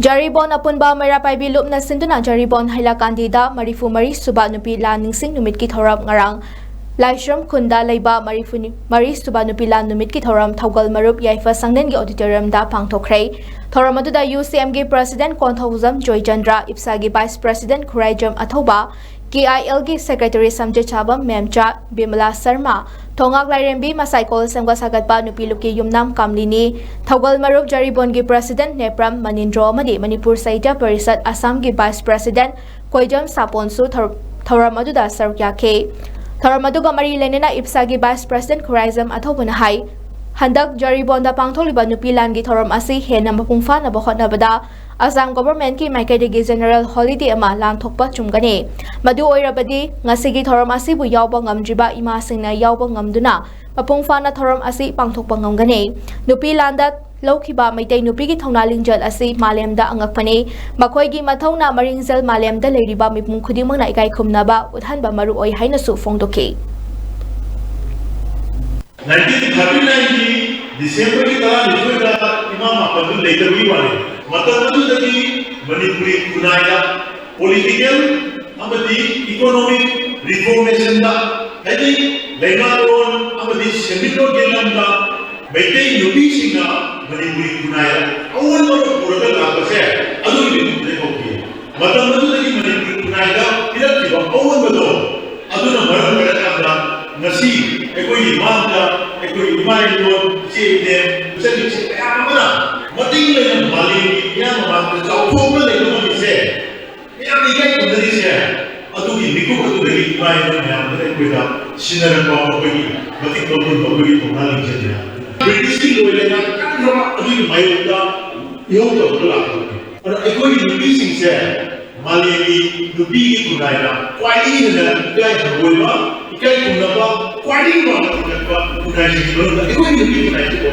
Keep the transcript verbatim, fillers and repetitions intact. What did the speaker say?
ꯖꯔꯤꯕꯣꯟ ꯑꯄꯨꯟꯕ ꯃꯩꯔꯥ ꯄꯥꯏꯕꯤ ꯂꯨꯞꯅ ꯁꯤꯟꯗꯨꯅ ꯖꯔꯤꯕꯣꯟ ꯍꯩꯂꯥꯀꯥꯟꯗꯤꯗ ꯃꯔꯤꯐꯨ ꯃꯔꯤ ꯁꯨꯕ ꯅꯨꯄꯤ ꯂꯥꯟ ꯅꯤꯡꯁꯤꯡ ꯅꯨꯃꯤꯠꯀꯤ ꯊꯧꯔꯝ ꯉꯔꯥꯡ ꯂꯥꯏꯁ꯭ꯔꯝ ꯈꯨꯟꯗ ꯂꯩꯕ ꯃꯔꯤꯐꯨ ꯃꯔꯤ ꯁꯨꯕ ꯅꯨꯄꯤ ꯂꯥꯟ ꯅꯨꯃꯤꯠꯀꯤ ꯊꯧꯔꯝ ꯊꯧꯒꯜ ꯃꯔꯨꯞ ꯌꯥꯏꯐ ꯁꯪꯂꯦꯟꯒꯤ auditorium ꯗ ꯄꯥꯡꯊꯣꯛꯈ꯭ꯔꯦ꯫ ꯊꯧꯔꯝ ꯑꯗꯨꯗ ꯌꯨ ꯁꯤ ꯑꯦꯝꯒꯤ president Konthoujam Joychandra, ꯏꯞꯁꯥꯒꯤ vice president Khuraijam ꯑꯊꯧꯕ, ꯀꯦ ꯑꯥꯏ ꯑꯦꯜꯒꯤ secretary ꯁꯝꯖꯦꯠꯁꯥꯕꯝ ꯃꯦꯝꯆꯥ, ꯕꯤꯃꯂꯥ ꯁꯔꯃ, ꯊꯣꯉꯥꯛ ꯂꯥꯏꯔꯦꯝꯕꯤ, ꯃꯁꯥꯏꯀꯣꯜ ꯁꯦꯝꯒꯠ ꯁꯥꯒꯠꯄ ꯅꯨꯄꯤ ꯂꯨꯞꯀꯤ ꯌꯨꯝꯅꯥꯝ ꯀꯥꯝꯂꯤꯅꯤ, ꯊꯧꯒꯜ ꯃꯔꯨꯞ ꯖꯔꯤꯕꯣꯟꯒꯤ president ꯅꯦꯄ꯭ꯔꯝ ꯃꯅꯤꯟꯗ꯭ꯔꯣ ꯑꯃꯗꯤ ꯃꯅꯤꯄꯨꯔ ꯁꯥꯍꯤꯇ꯭ꯌ ꯄꯔꯤꯁꯠ ꯑꯁꯥꯝꯒꯤ vice president ꯀꯣꯏꯖꯝ ꯁꯥꯄꯣꯟꯁꯨ ꯊꯧ-, ꯊꯧꯔꯝ ꯑꯗꯨꯗ ꯁꯔꯨꯛ ꯌꯥꯈꯤ꯫ ꯊꯧꯔꯝ ꯑꯗꯨꯒ ꯃꯔꯤ ꯂꯩꯅꯅ ꯏꯞꯁꯥꯒꯤ vice president ꯈꯨꯔꯥꯏꯖꯝ ꯑꯊꯧꯕꯅ ꯍꯥꯏ, ꯍꯟꯗꯛ ꯖꯔꯤꯕꯣꯟꯗ ꯄꯥꯡꯊꯣꯛꯂꯤꯕ ꯅꯨꯄꯤ ꯂꯥꯟꯒꯤ ꯊꯧꯔꯝ ꯑꯁꯤ ꯍꯦꯟꯅ ꯃꯄꯨꯡ ꯐꯥꯅꯕ ꯍꯣꯠꯅꯕꯗ ꯑꯁꯥꯝ government ꯀꯤ ꯃꯥꯏꯀꯩꯗꯒꯤ general holiday ꯑꯃ ꯂꯥꯟꯊꯣꯛꯄ ꯆꯨꯝꯒꯅꯤ꯫ ꯃꯗꯨ ꯑꯣꯏꯔꯕꯗꯤ ꯉꯁꯤꯒꯤ ꯊꯧꯔꯝ ꯑꯁꯤꯕꯨ ꯌꯥꯎꯕ ꯉꯝꯗ꯭ꯔꯤꯕ ꯏꯃꯥꯁꯤꯡꯅ ꯌꯥꯎꯕ ꯉꯝꯗꯨꯅ ꯃꯄꯨꯡ ꯐꯥꯅ ꯊꯧꯔꯝ ꯑꯁꯤ ꯄꯥꯡꯊꯣꯛꯄ ꯉꯝꯒꯅꯤ꯫ ꯅꯨꯄꯤ ꯂꯥꯟꯗ ꯂꯧꯈꯤꯕ ꯃꯩꯇꯩ ꯅꯨꯄꯤꯒꯤ ꯊꯧꯅꯥ ꯂꯤꯡꯖꯦꯜ ꯑꯁꯤ ꯃꯥꯂꯦꯝꯗ ꯑꯉꯛꯄꯅꯤ꯫ ꯃꯈꯣꯏꯒꯤ ꯃꯊꯧꯅꯥ ꯃꯔꯤꯡꯖꯦꯜ ꯃꯥꯂꯦꯝꯗ ꯂꯩꯔꯤꯕ ꯃꯤꯄꯨꯝ ꯈꯨꯗꯤꯡꯃꯛꯅ ꯏꯀꯥꯏ ꯈꯨꯝꯅꯕ ꯎꯠꯍꯟꯕ ꯃꯔꯨ ꯑꯣꯏ ꯍꯥꯏꯅꯁꯨ ꯐꯣꯡꯗꯣꯛꯈꯤ꯫ Nineteen thirty nine ꯒꯤ December ꯒꯤ ꯇꯔꯥꯅꯤꯊꯣꯏꯗ ꯏꯃꯥ ꯃꯥꯄꯟꯗꯨ ꯂꯩꯇꯕꯒꯤ ꯋꯥꯅꯤ꯫ ꯃꯇꯝ ꯑꯗꯨꯗꯒꯤ ꯃꯅꯤꯄꯨꯔꯤ ꯈꯨꯟꯅꯥꯏꯗ political ꯑꯃꯗꯤ economic reformation ꯗ, ꯍꯥꯏꯗꯤ ꯂꯩꯉꯥꯛꯂꯣꯟ ꯑꯃꯗꯤ ꯁꯦꯟꯃꯤꯠꯂꯣꯟꯒꯤ ꯂꯝꯗ ꯃꯩꯇꯩ ꯅꯨꯄꯤꯁꯤꯡꯅ ꯃꯅꯤꯄꯨꯔꯤ ꯈꯨꯟꯅꯥꯏꯗ ꯑꯑꯣꯟꯕ ꯑꯃ ꯄꯨꯔꯒ ꯂꯥꯛꯄꯁꯦ ꯑꯗꯨꯒꯤ ꯃꯇꯨꯡꯗ ꯍꯧꯈꯤ꯫ ꯃꯇꯝ ꯑꯗꯨꯗꯒꯤ ꯃꯅꯤꯄꯨꯔꯤ ꯈꯨꯟꯅꯥꯏꯗ ꯄꯤꯔꯛꯈꯤꯕ ꯑꯑꯣꯟꯕꯗꯣ ꯑꯗꯨꯅ ꯃꯔꯝ ꯑꯣꯏꯔꯀꯥꯟꯗ ꯉꯁꯤ ꯑꯩꯈꯣꯏꯒꯤ ꯃꯥꯡꯗ ꯑꯩꯈꯣꯏ ꯏꯃꯥ ꯏꯄꯥ, ꯏꯆꯦ ꯏꯅꯦ, ꯏꯆꯟ ꯏꯆꯦ ꯃꯌꯥꯝ ꯑꯃꯅ ꯃꯇꯤꯡ ꯂꯩꯅ ꯃꯥꯂꯦꯝꯒꯤ ꯃꯤꯌꯥꯝ ꯃꯃꯥꯡꯗ ꯆꯥꯎꯊꯣꯛꯅ ꯂꯩꯕ ꯉꯝꯃꯤꯁꯦ, ꯃꯌꯥꯝꯅ ꯏꯀꯥꯏ ꯈꯨꯝꯅꯔꯤꯁꯦ ꯑꯗꯨꯒꯤ ꯃꯤꯀꯨꯞ ꯑꯗꯨꯗꯒꯤ ꯏꯃꯥ ꯏꯄꯥ ꯃꯌꯥꯝꯗꯨꯅ ꯑꯩꯈꯣꯏꯗ ꯁꯤꯟꯅꯔꯛꯄ ꯃꯈꯣꯏꯒꯤ ꯃꯇꯤꯛ ꯃꯒꯨꯟ, ꯃꯈꯣꯏꯒꯤ ꯊꯧꯅꯥ ꯂꯤꯡꯖꯦꯜ ꯃꯌꯥꯝ꯫ ꯕ꯭ꯔꯤꯇꯤꯁꯀꯤ ꯂꯣꯏꯅ ꯀꯟꯈ꯭ꯔꯕ ꯑꯗꯨꯒꯤ ꯃꯥꯌꯣꯛꯇ ꯏꯍꯧ ꯇꯧꯗꯨꯅ ꯂꯥꯛꯄꯅꯤ꯫ ꯑꯗꯣ ꯑꯩꯈꯣꯏꯒꯤ ꯅꯨꯄꯤꯁꯤꯡꯁꯦ ꯃꯥꯂꯦꯝꯒꯤ ꯅꯨꯄꯤꯒꯤ ꯈꯨꯟꯅꯥꯏꯗ ꯈ꯭ꯋꯥꯏꯗꯒꯤ ꯍꯦꯟꯅ ꯏꯀꯥꯏ ꯍꯪꯒꯣꯏꯕ, ꯏꯀꯥꯏ ꯈꯨꯝꯅꯕ ꯈ꯭ꯋꯥꯏꯗꯒꯤ ꯋꯥꯡꯅ ꯊꯥꯡꯒꯠꯄ ꯈꯨꯟꯅꯥꯏꯁꯤꯡꯒꯤ ꯃꯅꯨꯡꯗ ꯑꯩꯈꯣꯏꯒꯤ ꯅꯨꯄꯤ ꯈꯨꯟꯅꯥꯏꯁꯤ ꯑꯣꯏ꯫